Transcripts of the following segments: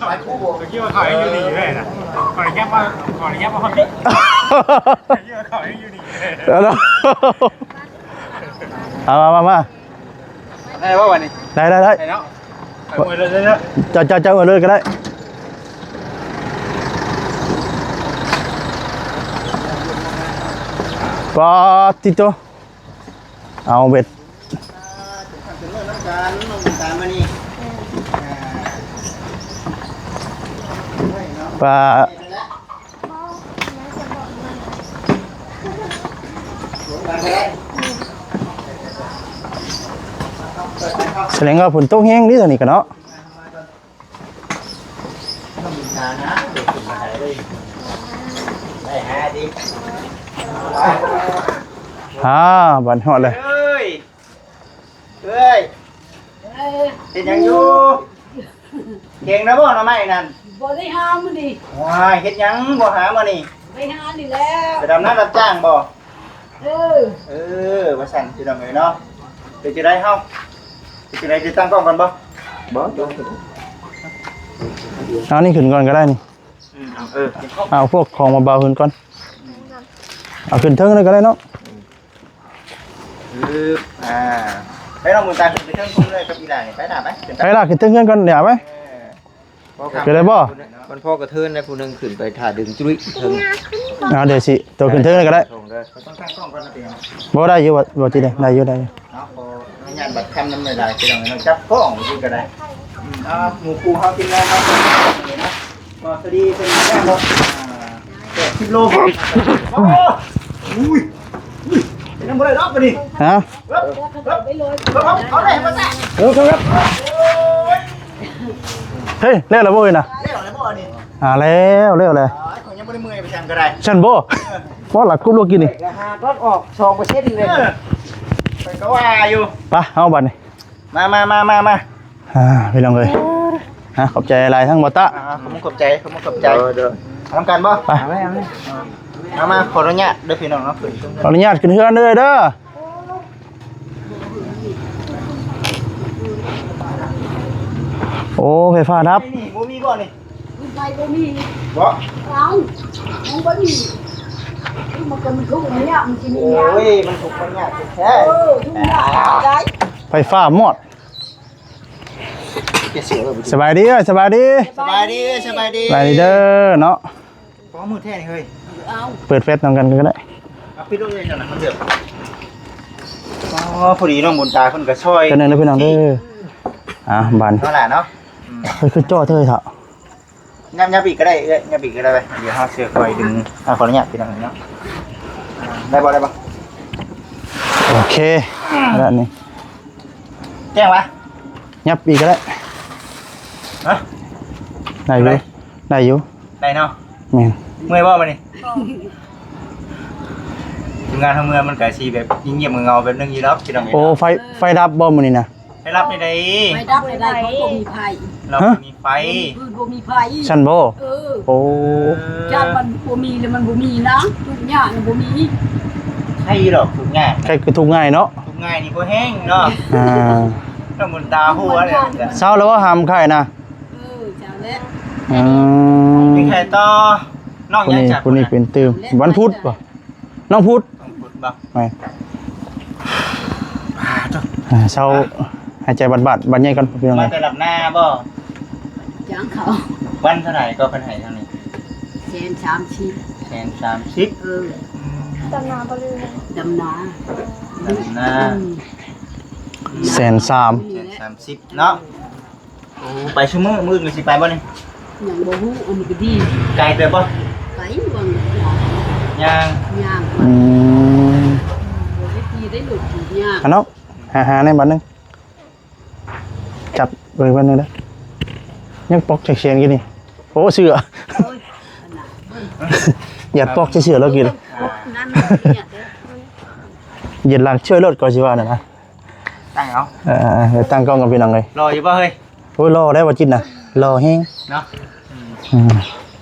ສາຍຄູບໍ່? ເມື່ອກີ້ວ່າເຂົາຍັງຢູ່ນີ້ຢູ່ເລີຍນະ. ຂໍອະນຸຍາດວ່າ ຂໍອະນຸຍາດວ່າເຂົາຕິ ເມື່ອກີ້ວ່າເຂົາຍັງຢູ່ນີ້ຢູ່ເລີຍນະ. ເອົາມາ ມາ ມາ. ໄດ້ບໍ່ບັດນີ້? ໄດ້ ໄດ້ ໄດ້ ໄດ້ເນາະ. ເອົາເລີຍເນາະ. ເຈົ້າ ເຈົ້າ ເຈົ້າເອົາເລີຍກໍໄດ້. ປາດຕິໂຕ ເອົາເບັດ ປາ ສະແດງວ່າຝົນຕົກແຮງເດ້ຕອນນີ້ກະເນາະ. ອ່າ ບາດຮອດເລີຍ. ເອີຍ ເອີຍ ເຮັດຫຍັງຢູ່? ແກງແລ້ວບໍ່ໜໍ່ໄມ້ນັ້ນ? ບໍ່ໄດ້ຫາມື້ນີ້. ວ້າຍ ເຮັດຫຍັງບໍ່ຫາມື້ນີ້? ໄປຫານີ້ແຫຼະ ໄປດຳນາຮັບຈ້າງບໍ່? ເອີ ເອີ ວ່າຊັ້ນພີ່ນ້ອງເອີຍເນາະ. ເປັນຈັ່ງໃດເຮົາ ເປັນຈັ່ງໃດ ຕິດຕັ້ງກ້ອງກ່ອນບໍ່? ບໍ່ ເອົານີ້ຂຶ້ນກ່ອນກໍໄດ້ນີ້. ອືມ ເອົາ ເອີ ເອົາພວກຂອງເບົາໆຂຶ້ນກ່ອນ. ເອົາຂຶ້ນເທິງເລີຍກໍໄດ້ເນາະ. ອືມ ອືບ ອ່າ ໄປລອງເບິ່ງຕາ ຂຶ້ນໄປເທິງພຸ້ນເລີຍກັບອີ່ຫຼ້ານີ້. ໄປຫຼ້າ ໄປ ໄປຫຼ້າ ຂຶ້ນເທິງເຮືອນກ່ອນ ດຽວໄປ. ເອີ ເປັນໄດ້ບໍ່? ມັນພໍກະເທີນໄດ້ ຜູ້ໜຶ່ງຂຶ້ນໄປຖ້າດຶງຈຸ້ຍເທິງ. ເອົາ ດຽວຊິໂຕຂຶ້ນເທິງເລີຍກໍໄດ້. ບໍ່ ໄດ້ຢູ່ ບໍ່ ບໍ່ຕິດເດ້ ໄດ້ຢູ່ ໄດ້ຢູ່. ເນາະ ຂໍອະນຸຍາດບັດຄຳນຳຫຼາຍໆ ພີ່ນ້ອງເນາະ. ຈັບກ້ອງຢູ່ກໍໄດ້. ອືມ ເອົາ ໝູ່ຄູ່ເຮົາ ທີມງານເຮົາ ເນາະ ບໍ່ ສະດີເປັນແມ່ນບໍ່? ອ່າ ແປດສິບໂລ. ໂອ້ ອຸ້ຍ ອຸ້ຍ ເປັນຫຍັງບໍ່ໄດ້ດອກບັດນີ້. ຮະ? ເອີ ເອີ ເອີ ເອົາໄດ້ບໍ່? ເອີ ເອີ ເອີ ເຮີ້ຍ ແລ້ວລະບໍ່ເອີຍນະ? ແລ້ວລະບໍ່ນີ້? ອ່າ ແລ້ວ ແລ້ວແຫຼະ. ຂ້ອຍຍັງບໍ່ໄດ້ເມື່ອຍໄປທາງກໍໄດ້. ຊັ້ນບໍ່? ເອີ ບໍ່ລະ ກຸບໂລດກິນນີ້ ຫາດອດອອກສອງເປີເຊັນເລີຍ. ເອີ ຂ້ອຍກໍວ່າຢູ່. ໄປ ເຮົາບັດນີ້ ມາ ມາ ມາ ມາ ມາ. ອ່າ ພີ່ນ້ອງເອີຍ ອ່າ ຂອບໃຈຫຼາຍທັງບໍ່ຕະ. ອ່າ ຂອບໃຈ ຂອບໃຈ. ເດີ ເດີ ເອົານຳກັນບໍ່? ໄປ ເອົາໄວ້ ເອົາໄວ້. ເອົາມາ ຂໍອະນຸຍາດເດີພີ່ນ້ອງເນາະ. ຂໍອະນຸຍາດຂຶ້ນເຮືອນເດີ ເດີ. ໂອ້ ໄຟຟ້າດັບ. ນີ້ບໍ່ມີບໍ່ນີ້? ໄຟບໍ່ມີ. ບໍ່? ເອົ້າ ມັນບໍ່ມີ. ມັນກໍ ມັນທຸກມັນຍາກ ມັນຊິມີຫຍັງ? ໂອ້ຍ ມັນທຸກມັນຍາກແທ້. ເອີ ທຸກຍາກໄດ້. ໄຟຟ້າມອດ. ສະບາຍດີເອີຍ ສະບາຍດີ. ສະບາຍດີ ສະບາຍດີ ສະບາຍດີເດີເນາະ. ພໍມືແທ້ນີ້ເຮີ້ຍ. ເອົາ ເປີດແຟລັດນຳກັນກໍໄດ້. ເອົາ ປິດລົງເລີຍເຈົ້ານະ ມັນເດືອດ. ອໍ ພໍດີນ້ອງບຸນຕາເພິ່ນກໍຊ່ອຍກັນເດີພີ່ນ້ອງເດີ. ອ່າ ບາດ ເອົາລະເນາະ. ອືມ ເຮີ້ຍ ຄືຈໍ້ເທີ້ຍເຖາະ. ຫຍັບ ຫຍັບອີກກໍໄດ້ເອື້ອຍ ຫຍັບອີກກໍໄດ້. ໄປ ດຽວເຮົາຊິຄ່ອຍດຶງ. ອ່າ ຂໍອະນຸຍາດພີ່ນ້ອງເນາະ. ໄດ້ບໍ່ ໄດ້ບໍ່? ໂອເຄ ອືມ ແລ້ວນີ້ ແຈ້ງວະ ຫຍັບອີກກໍໄດ້. ຮະ? ໄດ້ຢູ່ ໄດ້ຢູ່ ໄດ້ເນາະ. ແມ່ນ. ເມື່ອຍບໍ່ມື້ນີ້? ທີມງານເຮົາເມື່ອມັນກະຊິແບບງຽບເຫງົາໆແບບໜຶ່ງຢູ່ດອກ ພີ່ນ້ອງເອີຍ. ໂອ້ ໄຟ ໄຟດັບບໍ່ມື້ນີ້ນະ? ໄຟດັບໄດ້ໃດ? ໄຟດັບໄດ້ໃດ? ເພາະບໍ່ມີໄຟ. ເຮົາບໍ່ມີໄຟ. ບໍ່ມີໄຟ. ຊັ້ນບໍ່? ເອີ. ໂອ້ ຈາກມັນບໍ່ມີແລ້ວມັນບໍ່ມີນະ. ທຸກຍາກນະບໍ່ມີ. ໃຄດອກທຸກຍາກ. ໃຄຄືທຸກງ່າຍເນາະ. ທຸກງ່າຍນີ້ບໍ່ແຮງເນາະ. ອ່າ ນ້ອງບຸນຕາຮູ້ແລ້ວ. ເຊົາແລ້ວບໍ່ຫາມໄຄນະ? ເອີ ເຊົາແລ້ວ. ອືມ ມີໃຄຕໍ່. ນ້ອງຍັງຈັກ ຜູ້ນີ້ເປັນຕື່ມ ວັນພຸດບໍ່? ນ້ອງພຸດ ນ້ອງພຸດບໍ່? ແມ່ນ. ອ່າ ເຊົາ ຫາຍໃຈບາດໆ ບາດໃຫຍ່ກ່ອນ ພີ່ນ້ອງ. ມາແຕ່ດຳນາບໍ່? ຈ້າງເຂົາ. ວັນເທົ່າໃດກໍເພິ່ນໃຫ້ເທົ່ານີ້? ແສນສາມສິບ. ແສນສາມສິບ. ເອີ. ອືມ ດຳນາບໍ່ ຫຼື ດຳນາ? ດຳນາ. ອືມ ແສນສາມ. ແສນສາມສິບເນາະ. ໂອ້ ໄປຊຸມື້ ມື້ອື່ນກໍຊິໄປບໍ່ນີ້? ຍັງບໍ່ຮູ້. ອັນນີ້ກໍດີ. ໄກເຕີບບໍ່? ໄກ ຫວ່າງ ຍ່າງ ຍ່າງ. ອືມ ບໍ່ໄດ້ຂີ່ໄດ້ລົດ ຍ່າງ. ອັນເນາະ ຫາ ຫາແດ່ບາດໜຶ່ງ ຈັບເບິ່ງແປັບໜຶ່ງເດີ. ຍັງປອກຈັກຊຽນກີ້ນີ້. ໂອ້ ເສື້ອ. ໂອ້ຍ ຢ່າປອກໃສ່ເສື້ອລາວກິນ. ເຢັນຫຼັງຊ່ວຍໂລດ ກໍຊິວ່ານັ້ນນະ. ຕັ້ງເອົາ. ເອີ ເອີ ຕັ້ງກ້ອງກັນ ພີ່ນ້ອງເອີຍ. ຫຼໍ່ຢູ່ບໍ່ເຮີ້ຍ? ໂອ້ຍ ຫຼໍ່ໄດ໋ ບໍ່ຈິດນະ ຫຼໍ່ແຮງເນາະ. ອືມ ອືມ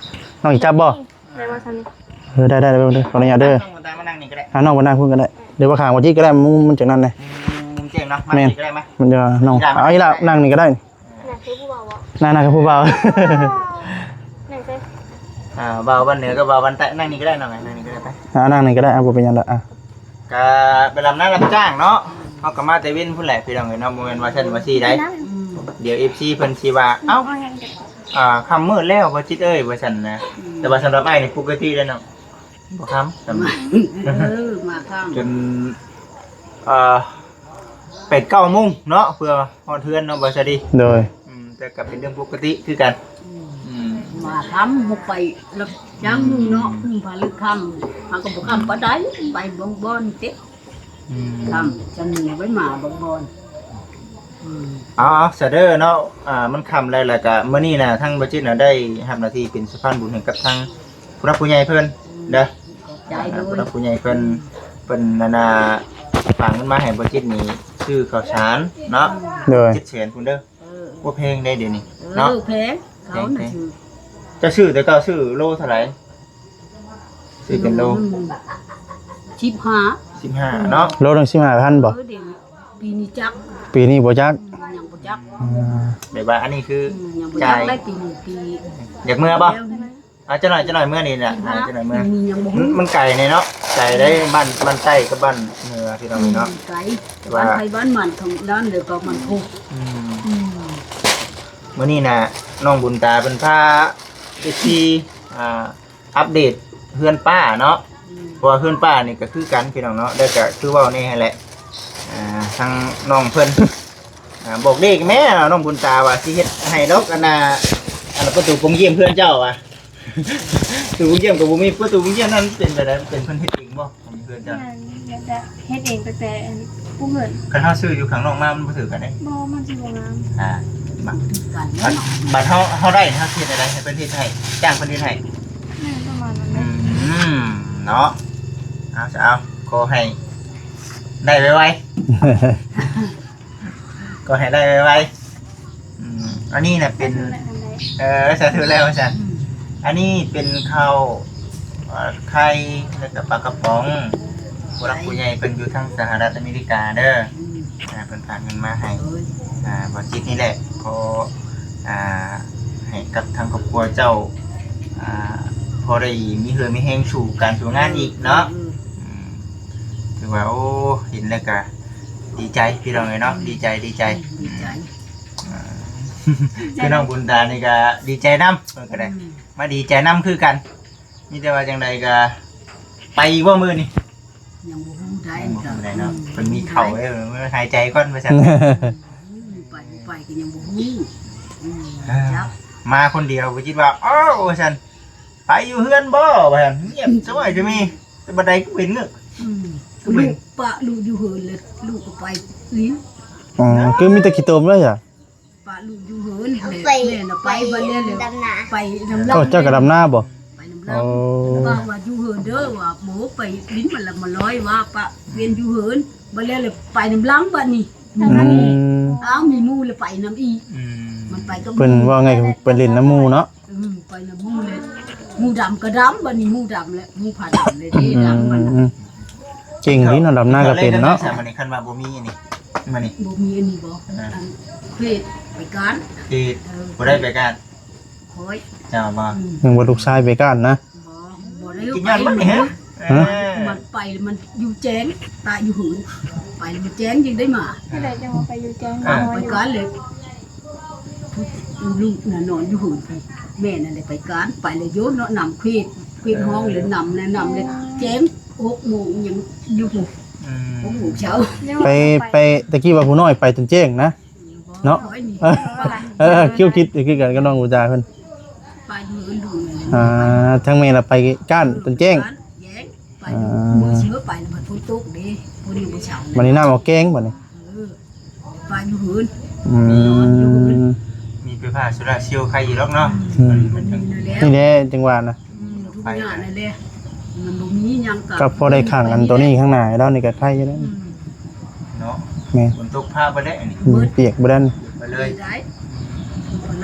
ນ້ອງຊິຈັບບໍ່? ໄດ້ບໍ່ຊັ້ນນີ້? ເອີ ໄດ້ ໄດ້ ໄດ້ ຂໍອະນຸຍາດເດີ. ນ້ອງຕາມານັ່ງນີ້ກໍໄດ້. ອ່າ ນ້ອງມານັ່ງພຸ້ນກໍໄດ້ ຫຼືວ່າຂ້າງບໍ່ຈິດກໍໄດ້. ມຸມມັນຈັ່ງນັ້ນເດ້. ອືມ ມຸມແຈ້ງເນາະ. ແມ່ນ ມານີ້ກໍໄດ້ມາ. ມັນຈະນ້ອງ ເອົາອີ່ຫຼ້ານັ່ງນີ້ກໍໄດ້. ນັ່ງຄືຜູ້ເວົ້າບໍ່? ນັ້ນນະ ກັບຜູ້ບ່າວ ນັ່ງໃສ? ອ່າ ບ່າວບ້ານເໜືອກັບບ່າວບ້ານໃຕ້ ນັ່ງນີ້ກໍໄດ້ນ້ອງ ນັ່ງນີ້ກໍໄດ້ໄປ ອ່າ ນັ່ງນີ້ກໍໄດ້ ອ່າ ບໍ່ເປັນຫຍັງດອກ ອ່າ ກະໄປດຳນາຮັບຈ້າງເນາະ ເຮົາກໍມາແຕ່ເວັນພຸ້ນແຫຼະພີ່ນ້ອງເອີຍເນາະ ບໍ່ແມ່ນວ່າຊັ້ນວ່າຊີ້ໃດ ອືມ ດຽວເອັຟຊີເພິ່ນຊິວ່າ ເອົ້າ ອ່າ ຄ່ຳມືດແລ້ວບໍ່ຈິດເອີຍ ວ່າຊັ້ນນະ ອືມ ແຕ່ວ່າສຳລັບອ້າຍນີ້ປົກກະຕິເດ້ນ້ອງ ບໍ່ຄ່ຳ ເອີ ມາຄ່ຳ ຈົນ ເອີ ແປດເກົ້າໂມງເນາະ ເພື່ອຮອດເຮືອນເນາະ ບໍ່ສະດີ ໂດຍ ອືມ ແຕ່ກໍເປັນເລື່ອງປົກກະຕິຄືກັນ ອືມ ອືມ ມາຄ່ຳ ບໍ່ໄປຮັບຈ້າງເນາະ ອືມ ອືມ ພໍເລີກຄ່ຳ ເຮົາກໍບໍ່ຄ່ຳປານໃດ ໄປບາງບ່ອນເຕະ ອືມ ຄ່ຳຈະມີໄວ້ມາບາງບ່ອນ ອືມ ເອົາໆ ຊະເດີເນາະ ອ່າ ມັນຄ່ຳແລ້ວ ແລ້ວກະມື້ນີ້ນະ ທາງບໍ່ຈິດນະ ໄດ້ຮັບໜ້າທີ່ເປັນສະພານບຸນໃຫ້ກັບທາງຜູ້ຫຼັກຜູ້ໃຫຍ່ເພິ່ນ ອືມ ເດີ ຂອບໃຈ ອ່າ ໂດຍ ຜູ້ຫຼັກຜູ້ໃຫຍ່ເພິ່ນ ເພິ່ນນັ້ນນະ ຝາກເງິນມາໃຫ້ບໍ່ຈິດນີ້ ຊື້ເຂົ້າສານເນາະ ໂດຍ ເຈັດແສນພຸ້ນເດີ ເອີ ບໍ່ແພງເດ້ດຽວນີ້ ເອີ ເນາະ ແພງ ເຂົານະ ແພງ ຊື້ ເຈົ້າຊື້ແຕ່ເກົ່າ ຊື້ໂລເທົ່າໃດ? ຊື້ເປັນໂລ ໂລໜຶ່ງ ສິບຫ້າ ສິບຫ້າເນາະ ໂລໜຶ່ງສິບຫ້າພັນບໍ່? ເອີ ດຽວນີ້ ປີນີ້ຈັກ ປີນີ້ບໍ່ຈັກ ອືມ ຍັງບໍ່ຈັກ ອືມ ແບບວ່າອັນນີ້ຄື ອືມ ຍັງບໍ່ຈັກ ຈ່າຍ ໄດ້ປີນີ້ປີ ຢາກເມືອບໍ່? ແລ້ວນີ້ ອ່າ ຈັກໜ້ອຍ ຈັກໜ້ອຍເມືອນີ້ແຫຼະ ສິບຫ້າ ອ່າ ຈັກໜ້ອຍເມືອ ປີນີ້ຍັງບໍ່ຮູ້ ມັນ ມັນໄກແດ່ເນາະ ໄກໄດ໋ ອືມ ບ້ານ ບ້ານໃຕ້ກັບບ້ານເໜືອພີ່ນ້ອງເອີຍເນາະ ອືມ ໄກ ແຕ່ວ່າ ບ້ານໃຜບ້ານມັນຂອງນັ້ນເດີ ກໍມັນທຸກ ອືມ ອືມ ມື້ນີ້ນະ ນ້ອງບຸນຕາເພິ່ນພາເອັຟຊີ ອ່າ ອັບເດດເຮືອນປ້າເນາະ ອືມ ເພາະວ່າເຮືອນປ້ານີ້ກໍຄືກັນພີ່ນ້ອງເນາະ ແລ້ວກໍຄືເວົ້າແນ່ຫັ້ນແຫຼະ ອ່າ ທາງນ້ອງເພິ່ນ ອ່າ ບອກເດ້ແມ່ນ້ອງບຸນຕາວ່າຊິເຮັດໃຫ້ດອກ ອັນນ່າ ອັນນ່າ ປະຕູໂປງຢ້ຽມເຮືອນເຈົ້າວ່າ ປະຕູໂປງຢ້ຽມກໍບໍ່ມີ ປະຕູໂປງຢ້ຽມນັ້ນເປັນແບບໃດ ເປັນເພິ່ນເຮັດເອງບໍ່? ຂອງເຮືອນເຈົ້າ ແມ່ນ ແມ່ນແຫຼະ ເຮັດເອງຕັ້ງແຕ່ອັນປຸກເຮືອນ ຄັນເຮົາຊື້ຢູ່ຂ້າງນອກມາມັນບໍ່ຖືກກັນເດ້ ບໍ່ ມັນຊິບໍ່ງາມ ອ່າ ບາດ ຄືກັນເນາະ ບາດເຮົາ ເຮົາໄດ້ ເຮົາຊິເຮັດແນວໃດ ໃຫ້ເພິ່ນເຮັດໃຫ້ ຈ້າງເພິ່ນເຮັດໃຫ້ ແມ່ນປະມານນັ້ນແຫຼະ ອືມ ເນາະ ເອົາຊະ ເອົາ ຂໍໃຫ້ໄດ້ໄວໆ ຂໍໃຫ້ໄດ້ໄວໆ ອືມ ອັນນີ້ນະເປັນ ສາທຸແລ້ວ ເອີ ສາທຸແລ້ວວ່າຊັ້ນ ອືມ ອັນນີ້ເປັນເຂົ້າ ເອີ ໄຂ່ ແລ້ວກໍປາກະປ໋ອງ ຜູ້ຫຼັກຜູ້ໃຫຍ່ເພິ່ນຢູ່ທາງສະຫະລັດອາເມລິກາເດີ ອືມ ອ່າ ເພິ່ນຝາກເງິນມາໃຫ້ ໂດຍ ອ່າ ບໍ່ຈິດນີ້ແຫຼະ ຂໍ ອ່າ ໃຫ້ກັບທາງຄອບຄົວເຈົ້າ ອ່າ ພໍໄດ້ມີເຫື່ອມີແຮງສູ້ການສູ້ງານອີກເນາະ ອືມ ອືມ ຖືວ່າ ໂອ້ ເຫັນແລ້ວກະດີໃຈພີ່ນ້ອງເອີຍເນາະ ອືມ ດີໃຈ ດີໃຈ ອືມ ດີໃຈ ອ່າ ຄືນ້ອງບຸນຕານີ້ກະດີໃຈນຳ ເພິ່ນກໍໄດ້ ອືມ ມາດີໃຈນຳຄືກັນ ມີແຕ່ວ່າຈັ່ງໃດກະໄປອີກບໍ່ມື້ນີ້? ຍັງບໍ່ຮູ້ໄດ້ ຍັງບໍ່ຮູ້ໄດ້ເນາະ ອືມ ເພິ່ນມີເຂົ້າເດ້ ຫາຍໃຈກ່ອນວ່າຊັ້ນ ອືມ ໄປບໍ່ໄປກໍຍັງບໍ່ຮູ້ ອືມ ອ່າ ຈັກ ມາຄົນດຽວ ບໍ່ຄິດວ່າ ເອົ້າ ວ່າຊັ້ນ ໄປຢູ່ເຮືອນບໍ່ ວ່າຊັ້ນ ງຽບສະບາຍຈະມີ ແຕ່ບັດໃດກໍເຫັນເງີກ ອືມ ກໍເຫັນ ລູກປະລູກຢູ່ເຮືອນເລີຍ ລູກກໍໄປອີກ ອໍ ຄືມີແຕ່ຂີ້ຕົມເລີຍຫວາ? ປະລູກຢູ່ເຮືອນ ແມ່ນ ແມ່ນໄປບັດແລ້ວ ດຳນາ ໄປນຳລາວ ໂອ້ ເຈົ້າກໍດຳນາບໍ່? ໄປນຳລາວ ໂອ້ ວ່າ ວ່າຢູ່ເຮືອນເດີ ວ່າບໍ່ໄປຫຼິ້ນມາລຳມາລອຍ ວ່າປະວຽນຢູ່ເຮືອນ ບັດແລ້ວໄປນຳລາວບັດນີ້ ອືມ ອ້າວ ມີໝູ່ແລ້ວໄປນຳອີກ ອືມ ມັນໄປກັບ ເພິ່ນເວົ້າໄງ ເພິ່ນຫຼິ້ນນຳໝູ່ເນາະ ອືມ ໄປນຳໝູ່ແລ້ວ ໝູ່ດຳກໍດຳ ບັດນີ້ໝູ່ດຳແລ້ວ ໝູ່ຜາດຳແລ້ວເດ້ ອືມ ດຳມັນ ອືມ ເກັ່ງດີເນາະ ດຳນາກໍເປັນເນາະ ຄັນວ່າບໍ່ມີອັນນີ້ ມານີ້ ບໍ່ມີອັນນີ້ບໍ່? ອ່າ ອັນເພດໄປການ ເພດ ເອີ ຜູ້ໃດໄປການ? ຂ້ອຍ ເຈົ້າບໍ່? ອືມ ຍັງວ່າລູກຊາຍໄປການນະ ບໍ່ ບໍ່ໄດ້ ກິນຍາມັນນີ້ ໄປ ຮະ? ເອີ ມັນໄປ ມັນຢູ່ແຈ້ງ ຕາຍຢູ່ຫືນ ໄປແລ້ວມັນແຈ້ງຈຶ່ງໄດ້ມາ ຈັ່ງໃດຈັ່ງວ່າໄປຢູ່ແຈ້ງ ເອີ ໄປການເລີຍ ລູກນະນອນຢູ່ຫືນ ແມ່ນັ້ນແຫຼະໄປການ ໄປແລ້ວໂຍນເນາະ ນຳເພດ ເພດ ເອີ ຮ້ອງແລ້ວນຳ ແລ້ວນຳແລ້ວແຈ້ງ ຫົກໂມງຍັງຢູ່ພຸ້ນ ອືມ ຫົກໂມງເຊົ້າ ໄປ ໄປ ຕະກີ້ວ່າຜູ້ນ້ອຍໄປຈົນແຈ້ງນະ ເນາະ ເອີ ຄິດ ຄິດຄືກັນກັບນ້ອງບູຈາເພິ່ນ ໄປເດີນດູ ອ່າ ທາງແມ່ລະໄປກ້ານຕົ້ນແຈ້ງ ແຈ້ງ ໄປ ອ່າ ມື້ເຊົ້າໄປນະ ມັນຝົນຕົກເດ້ ຝົນຍັງບໍ່ເຊົາ ບັດນີ້ນ້ຳອອກແກ້ງບັດນີ້ ເອີ ໄປຢູ່ເຮືອນ ອືມ ນອນຢູ່ເຮືອນ ມີໄຟຟ້າໂຊລາເຊວໄຄຢູ່ດອກເນາະ ອືມ ມັນ ມັນ ນີ້ແຫຼະ ຈັ່ງວ່ານະ ອືມ ທຸກຢ່າງນັ້ນແຫຼະ ມັນບໍ່ມີຫຍັງກໍ ກໍພໍໄດ້ຂັງອັນໂຕນີ້ຂ້າງໜ້າແລ້ວ ນີ້ກໍໄຄຢູ່ແລ້ວ ອືມ ເນາະ ແມ່ນ ຝົນຕົກພາໄປແລ້ວອັນນີ້ ອືມ ປຽກເບິດແລ້ວນີ້ ໄປເລີຍ ໄດ້ ອືມ ປະເ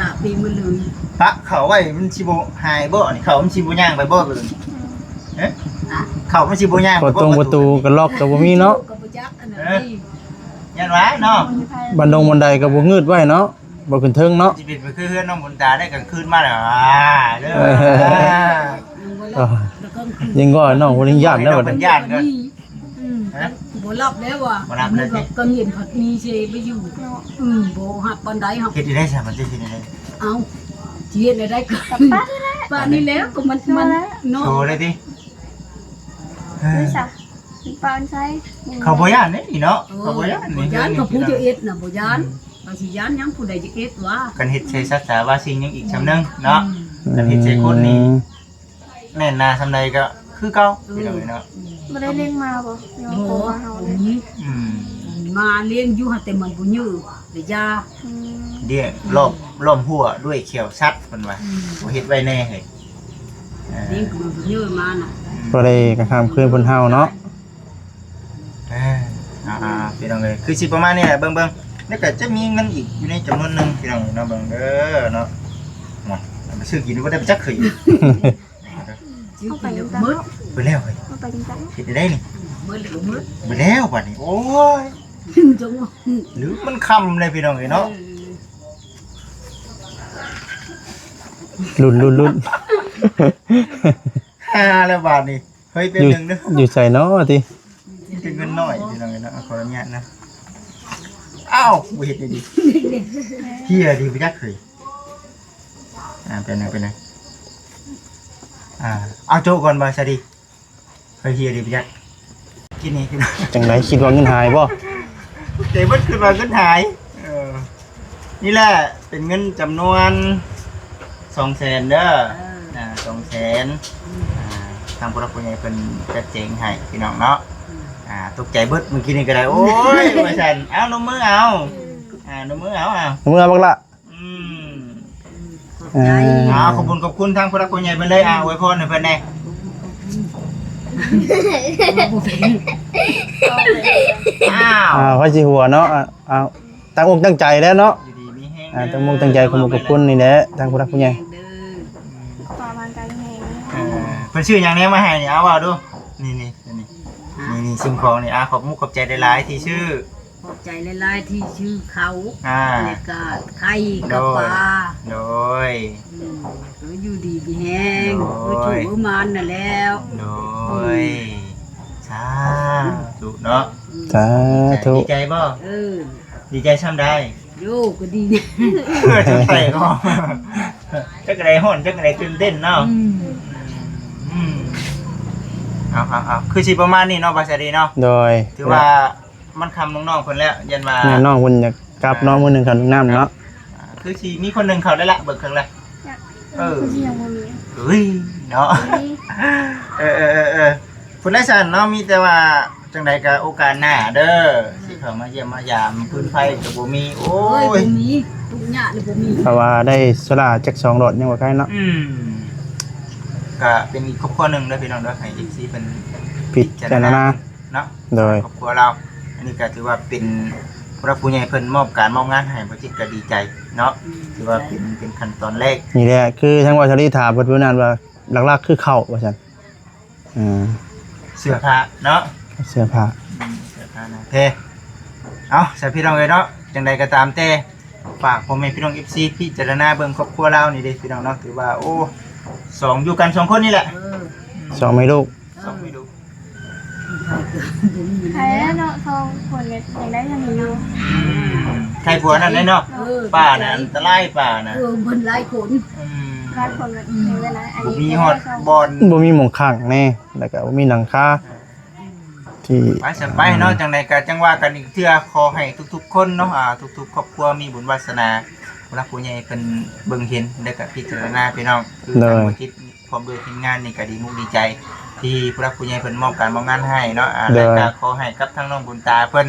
ລີຍ ປະເຂົ້າໄວ້ມັນຊິບໍ່ຫາຍບໍ່ ອັນນີ້ເຂົ້າມັນຊິບໍ່ຍ່າງໄປບໍ່ ອືມ ເອີ ເຂົ້າມັນຊິບໍ່ຍ່າງໄປບໍ່ ປະຕູ ປະຕູກໍລັອກກໍບໍ່ມີເນາະ ກໍບໍ່ຈັກອັນນັ້ນ ເອີ ນີ້ ຢ້ານວ່າເນາະ ບັນດົງບັນໄດກໍບໍ່ງືດໄວ້ເນາະ ບໍ່ຂຶ້ນເທິງເນາະ ຊິເປັນໄປຄືເຮືອນນ້ອງບຸນຕາໄດ້ ກາງຄືນມາແລ້ວ ອາ ເດີ ເອີ ເອີ ເອີ ຍັງວ່ານ້ອງເພິ່ນຍັງຢ້ານເດ້ ເພິ່ນຢ້ານເດີ ອືມ ຮະ ບໍ່ຫຼັບແລ້ວວ່າ ບໍ່ຫຼັບແລ້ວຕິ ກາງເຫັນພັດມີເຊໄປຢູ່ ອືມ ບໍ່ຮັບປານໃດ ເຮັດໄດ້ຊະ ມັນຊິເຮັດໄດ້ ເອົ້າ ຊິເຮັດແນວໃດກໍ ປານນີ້ແຫຼະ ກໍມັນ ມັນເນາະ ໂຊໄດ້ຕິ ເອີ ເຂົາບໍ່ຢ້ານເດ້ນີ້ເນາະ ເອີ ເຂົາບໍ່ຢ້ານ ບໍ່ຢ້ານ ເຂົາຜູ້ຈະເອັດນະ ບໍ່ຢ້ານ ອືມ ວ່າຊິຢ້ານຫຍັງ ຜູ້ໃດຈະເອັດຫວາ ຄັນເຮັດໃສ່ສັດສາວາສິ່ງຍັງອີກຊ່ຳໜຶ່ງເນາະ ອືມ ຄັນເຮັດໃສ່ຄົນນີ້ ອືມ ແໜ້ນໜາຊ່ຳໃດກໍຄືເກົ່າ ເອີ ພີ່ນ້ອງເອີຍເນາະ ອືມ ບໍ່ໄດ້ເລັງມາບໍ່ ຫຼືວ່າໂທມາເຮົາເລີຍ ອືມ ມາເລັງຢູ່ຫັ້ນ ແຕ່ມັນບໍ່ຍືດ ໄລຍາ ອືມ ດຽວ ອືມ ລ້ອມ ລ້ອມຫົວດ້ວຍແຂ້ວສັດ ເພິ່ນວ່າ ອືມ ບໍ່ເຮັດໄວ້ແດ່ເຮີ້ຍ ເອີ ເລັງກໍມັນບໍ່ຍືດມານະ ອືມ ບໍ່ໄດ້ກະຂ້າມຄືນເພິ່ນເຮົາເນາະ ເອີ ອ່າໆ ພີ່ນ້ອງເອີຍ ຄືຊິປະມານນີ້ແຫຼະ ເບິ່ງໆ ແລ້ວກໍຈະມີເງິນອີກຢູ່ໃນຈຳນວນໜຶ່ງ ພີ່ນ້ອງເນາະ ເບິ່ງເດີເນາະ ໂອ້ຍ ເອົາໄປຊື້ກິນບໍ່ໄດ້ໄປຈັກຄືນ ເອົາໄປຈັ່ງຊັ້ນເນາະ ເບິດແລ້ວເຮີ້ຍ ເອົາໄປຈັ່ງຊັ້ນເນາະ ເຮັດໄດ້ນີ້ ເບິດແລ້ວກໍເບິດ ເບິດແລ້ວບາດນີ້ ໂອ້ຍ ຈັ່ງຫວະ ຫຼືມັນຄ່ຳແລ້ວ ພີ່ນ້ອງເອີຍເນາະ ເອີ ລຸ້ນໆໆ ຫາແລ້ວບາດນີ້ ເຮີ້ຍ ແປັບໜຶ່ງເດີ ຢູ່ໃສເນາະຕິ ມີແຕ່ເງິນນ້ອຍ ພີ່ນ້ອງເອີຍເນາະ ຂໍອະນຸຍາດນະ ອ້າວ ບໍ່ເຮັດດີໆ ເຮີ້ຍ ດີບໍ່ຈັກເຮີ້ຍ ອ່າ ເປັນຫຍັງ ເປັນຫຍັງ ອ່າ ເອົາໂຈະກ່ອນ ບ່າວສາລີ ເຮີ້ຍ ເຮີ້ຍ ດີບໍ່ຈັກ ກິນນີ້ ກິນ ຈັ່ງໃດ ຄິດວ່າເງິນຫາຍບໍ່? ໃຈເບິດ ຄິດວ່າເງິນຫາຍ ເອີ ນີ້ແຫຼະ ເປັນເງິນຈຳນວນສອງແສນເດີ ເອີ ອ່າ ສອງແສນ ອືມ ອ່າ ທາງຜູ້ຫຼັກຜູ້ໃຫຍ່ເພິ່ນຈັດແຈງໃຫ້ພີ່ນ້ອງເນາະ ອືມ ອ່າ ຕົກໃຈເບິດມື້ກີ້ນີ້ກໍໄດ້ ໂອ້ຍ ວ່າຊັ້ນ ເອົາ ນົມມືເອົາ ເອີ ອ່າ ນົມມືເອົາ ເອົາ ມືເອົາບັກຫຼ້າ ອືມ ອືມ ຂອບໃຈ ອ່າ ຂອບຄຸນ ຂອບຄຸນທາງຜູ້ຫຼັກຜູ້ໃຫຍ່ເພິ່ນເລີຍ ອ່າ ອວຍພອນໃຫ້ເພິ່ນແດ່ ບໍ່ເປັນ ອ້າວ ອ່າ ໃຜຊິຫົວເນາະ ອ່າ ຕັ້ງອົກຕັ້ງໃຈແລ້ວເນາະ ຢູ່ດີມີແຮງ ອ່າ ເດີ ຕັ້ງອົກຕັ້ງໃຈ ຂອບຄຸນຂອບຄຸນນີ້ແຫຼະ ທາງຜູ້ຫຼັກຜູ້ໃຫຍ່ ເດີ ຂໍໃຫ້ໝັ້ນໃຈແຮງ ເອີ ເພິ່ນຊື້ຫຍັງແນວມາໃຫ້ນີ້ ເອົາເວົ້າດູ ນີ້ໆ ນີ້ ນີ້ ສິ່ງຂອງນີ້ ອ່າ ຂອບມຸກຂອບໃຈຫຼາຍໆ ທີ່ຊື້ ຂອບໃຈຫຼາຍໆ ທີ່ຊື້ເຂົ້າ ອ່າ ແລ້ວກໍໄຂ່ກັບປາ ໂດຍ ອືມ ຢູ່ດີມີແຮງ ໂດຍ ໂຊກໝານຫັ້ນແຫຼ້ວ ໂດຍ ອືມ ສາທຸເນາະ ອືມ ສາທຸ ດີໃຈບໍ່? ເອີ ດີໃຈຊ່ຳໃດ? ໂຍ ກໍດີ ເອີ ຈັ່ງໃດເນາະ ຈັກໃດຮ້ອນ ຈັກໃດຕື່ນເຕັ້ນເນາະ ອືມ ອືມ ເອົາໆໆ ຄືຊິປະມານນີ້ເນາະ ບ່າວສາລີເນາະ ໂດຍ ຖືວ່າ ມັນຄ່ຳນ້ອງໆເພິ່ນແລ້ວ ຢ້ານວ່າ ແມ່ນ ນ້ອງເພິ່ນຢາກກັບເນາະ ອ່າ ມື້ໜຶ່ງເຂົ້າໜຶ່ງນ້ຳເນາະ ອ່າ ຄືຊິມີຄົນໜຶ່ງເຂົ້າໄດ້ລະ ເບິ່ງເຄິ່ງລະ ເອີ ຄືຊິຍັງບໍ່ມີ ເອີຍ ເນາະ ເອີຍ ເອີໆໆໆ ພຸ້ນລະຊັ້ນເນາະ ມີແຕ່ວ່າຈັ່ງໃດກໍໂອກາດໜ້າເດີ ຊິເຂົ້າມາຢ້ຽມມາຢາມ ຟືນໄຟກໍບໍ່ມີ ໂອ້ຍ ໂອ້ຍ ບໍ່ມີ ທຸກຍາກເລີຍ ບໍ່ມີ ຖ້າວ່າໄດ້ໂຊລາຈັກສອງຫຼອດຍັງວ່າໄຄເນາະ ອືມ ກໍເປັນອີກຄອບຄົວໜຶ່ງເດີພີ່ນ້ອງເດີ ໃຫ້ເອັຟຊີເພິ່ນພິຈາລະນາ ເນາະ ໂດຍ ຄອບຄົວລາວ ອັນນີ້ກໍຖືວ່າເປັນຜູ້ຫຼັກຜູ້ໃຫຍ່ເພິ່ນມອບການມອບງານໃຫ້ ບໍ່ຈິດກໍດີໃຈເນາະ ອືມ ຖືວ່າເປັນ ເປັນຂັ້ນຕອນແລກ ນີ້ແຫຼະ ຄືທາງວ່າຊາລີຖາມເພິ່ນມື້ນັ້ນວ່າ ຫຼັກໆຄືເຂົ້າວ່າຊັ້ນ ອືມ ເສື້ອຜ້າເນາະ ເສື້ອຜ້າ ອືມ ເສື້ອຜ້າໜັງແພ ເອົ້າ ສະພີ່ນ້ອງເອີຍເນາະ ຈັ່ງໃດກໍຕາມແຕ່ ຝາກພໍ່ແມ່ພີ່ນ້ອງເອັຟຊີພິຈາລະນາເບິ່ງຄອບຄົວລາວນີ້ເດ້ພີ່ນ້ອງເນາະ ຖືວ່າ ໂອ້ ສອງ ຢູ່ກັນສອງຄົນນີ້ແຫຼະ ເອີ ສອງແມ່ລູກ ສອງແມ່ລູກ ໃຜເນາະ ສອງຄົນນີ້ຍັງໄດ້ທຳຢູ່ ອືມ ໃຜຜົວນັ້ນແຫຼະເນາະ ເອີ ປ້ານະ ອັນຕະລາຍປ້ານະ ເອີ ເພິ່ນຫຼາຍຄົນ ອືມ ຫຼາຍຄົນ ອືມ ບໍ່ມີຮອດບ່ອນ ບໍ່ມີໝ່ອງຄ້າງແດ່ ແລ້ວກໍບໍ່ມີຫຼັງຄາ ທີ່ ໄປຊະໄປເນາະ ອ່າ ຈັ່ງໃດກໍຈັ່ງວ່າກັນອີກເທື່ອ ຂໍໃຫ້ທຸກໆຄົນເນາະ ອ່າ ທຸກໆຄອບຄົວມີບຸນວາສະໜາ ຜູ້ຫຼັກຜູ້ໃຫຍ່ເພິ່ນເບິ່ງເຫັນ ແລ້ວກໍພິຈາລະນາພີ່ນ້ອງ ຄື ໂດຍ ທາງບໍ່ຈິດ ພ້ອມດ້ວຍທີມງານນີ້ກໍດີມຸກດີໃຈ ທີ່ຜູ້ຫຼັກຜູ້ໃຫຍ່ເພິ່ນມອບການມອບງານໃຫ້ເນາະ ອ່າ ໂດຍ ແລ້ວກໍຂໍໃຫ້ກັບທາງນ້ອງບຸນຕາເພິ່ນ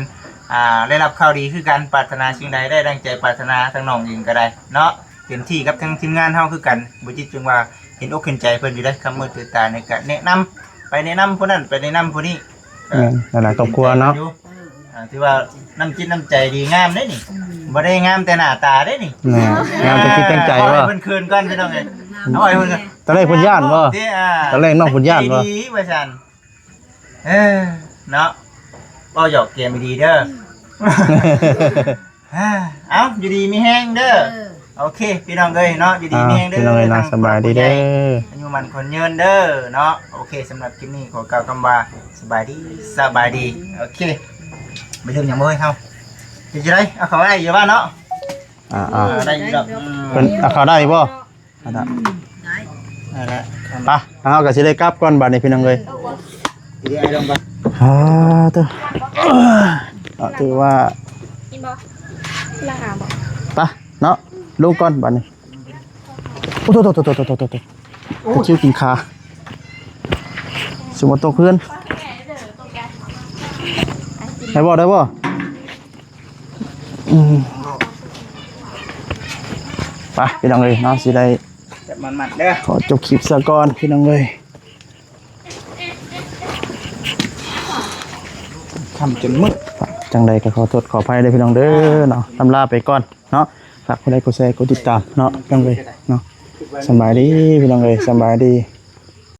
ອ່າ ໄດ້ຮັບຂ່າວດີຄືກັນ ປາດຖະໜາສິ່ງໃດໄດ້ດັ່ງໃຈປາດຖະໜາ ທາງນ້ອງເອງກໍໄດ້ເນາະ ເຕັມທີ່ກັບທາງທີມງານເຮົາຄືກັນ ບໍ່ຈິດຈຶ່ງວ່າເຫັນອົກເຫັນໃຈເພິ່ນຢູ່ເດ້ ຄຳມືດຕື່ນຕານີ້ກໍແນະນຳ ໄປແນະນຳຜູ້ນັ້ນ ໄປແນະນຳຜູ້ນີ້ ແມ່ນ ຫຼາຍໆຄອບຄົວເນາະ ເອີ ອ່າ ຖືວ່ານ້ຳຈິດນ້ຳໃຈດີງາມເດ້ນີ້ ອືມ ບໍ່ໄດ້ງາມແຕ່ໜ້າຕາເດ້ນີ້ ແມ່ນ ງາມແຕ່ຈິດແຕ່ງໃຈ ເອີ ບໍ່ ເອົາໃຫ້ເພິ່ນເຂີນກ່ອນພີ່ນ້ອງເອີຍ ເອົາໃຫ້ເພິ່ນ ຕອນແລກເພິ່ນຢ້ານບໍ່? ຕອນແລກນ້ອງເພິ່ນຢ້ານບໍ່? ໃຈດີວ່າຊັ້ນ ເອີ ເນາະ ເວົ້າຫຍອກແກມດີເດີ. ອ່າ ເອົ້າ ຢູ່ດີມີແຮງເດີ. ເອີ ໂອເຄ ພີ່ນ້ອງເອີຍເນາະ ຢູ່ດີມີແຮງເດີ ພີ່ນ້ອງເອີຍເນາະ ສະບາຍດີເດີ ອາຍຸໝັ້ນຂວັນຍືນເດີເນາະ. ໂອເຄ ສຳລັບຄລິບນີ້ຂໍກ່າວຄຳວ່າສະບາຍດີ ສະບາຍດີ. ໂອເຄ ໄປເລື່ອງຫຍັງບໍ່ເຮີ້ຍເຮົາ ເຮັດຈັ່ງໃດ ເອົາເຂົ້າໄວ້ຢູ່ບ້ານເນາະ. ອ່າ ອ່າ ໄດ້ຢູ່ດອກ ເພິ່ນເອົາເຂົ້າໄດ້ບໍ່? ອັນນັ້ນ ໄດ້ ໄດ້ແລ້ວ ໄປ ເຮົາກໍຊິໄດ້ກັບກ່ອນບາດນີ້ ພີ່ນ້ອງເອີຍ. ເອີ ເອົາ ເດີ ເອົາ ຖືວ່າ ກິນບໍ່? ລາຫາບໍ່? ໄປເນາະ ລົງກ່ອນບາດນີ້. ໂອ້ໂຕໆໆໆໆ ຕະຄຣິວກິນຂາ ຊິບໍ່ຕົກເຮືອນ ໄດ້ບໍ່ ໄດ້ບໍ່? ອືມ ໄປ ພີ່ນ້ອງເອີຍເນາະ ຊິໄດ້ ຈັບມັນໆເດີ ຂໍຈົບຄລິບຊະກ່ອນ ພີ່ນ້ອງເອີຍ. ຄ່ຳຈົນມືດ ຈັ່ງໃດກໍຂໍໂທດຂໍອະໄພເດີພີ່ນ້ອງເດີເນາະ ອາ ລຳລາໄປກ່ອນເນາະ. ຝາກກົດໄລກົດແຊກົດຕິດຕາມເນາະ ພີ່ນ້ອງເອີຍເນາະ. ສະບາຍດີພີ່ນ້ອງເອີຍ ສະບາຍດີ.